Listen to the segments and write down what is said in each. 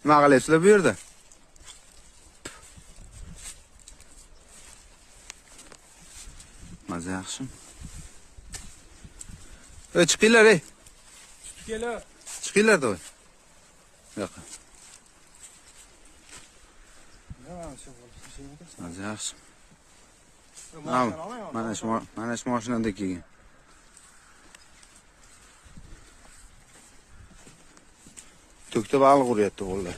Nima qilyapsizlar bu yerda? Maza yaxshi. Ey, chiqinglar, ey. Chiqinglar. Chiqinglar davay. Bu yoqqa. Maza yaxshi. Mana shu mashinada kelgan. To'kda baliq uryapti bolalar.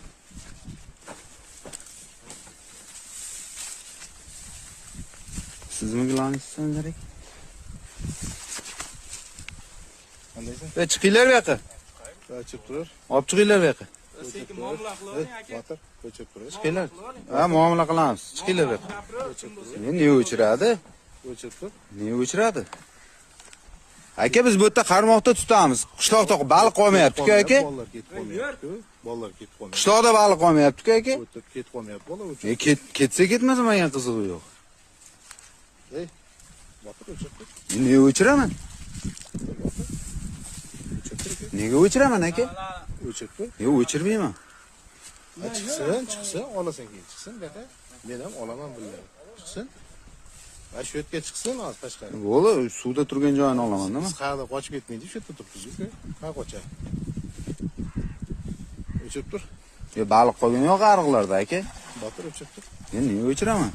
Sizmi gilonisizlar? Qandaysan? Chiqinglar bu yoqqa. O'chib turur. Olib chiqinglar bu yoqqa. Sekin muomala qilavering aka. Botir, o'chib turur. Chiqinglar. Ha, muomala qilamiz. Chiqinglar bu yoqqa. Ne o'chiradi? O'chib tur. Ne o'chiradi? Aka, biz bu yerda qarmoqda tutamiz. Qishloqda baliq qolmayapti-ku aka. Bolalar ketib qolmayapti-ku. Bolalar ketib qolmayapti. Qishloqda baliq qolmayapti-ku aka. O'tib ketib qolmayapti bola o'chib. Ketsa ketmasa menga qizig'i yo'q. Ey, Botir o'chib tur. Ne o'chiraman? Nega o'chiraman aka? O'chib tur. Yo'q, o'chirmayman. Chiqsin, chiqsin, olasan keyin chiqsin bu yoqqa. Men ham olaman billahi. Chiqsin. Va shu yerga chiqsin hozir tashqari. Bo'ldi, suvda turgan joyini olaman, nima? Biz qayerda qochib ketmaydi, shu yerda turibmiz-ku. Qayerga qochadi? O'chib tur. Yo, baliq qolgani yo'q ariqlarda aka. Botir o'chib tur. Men nega o'chiraman?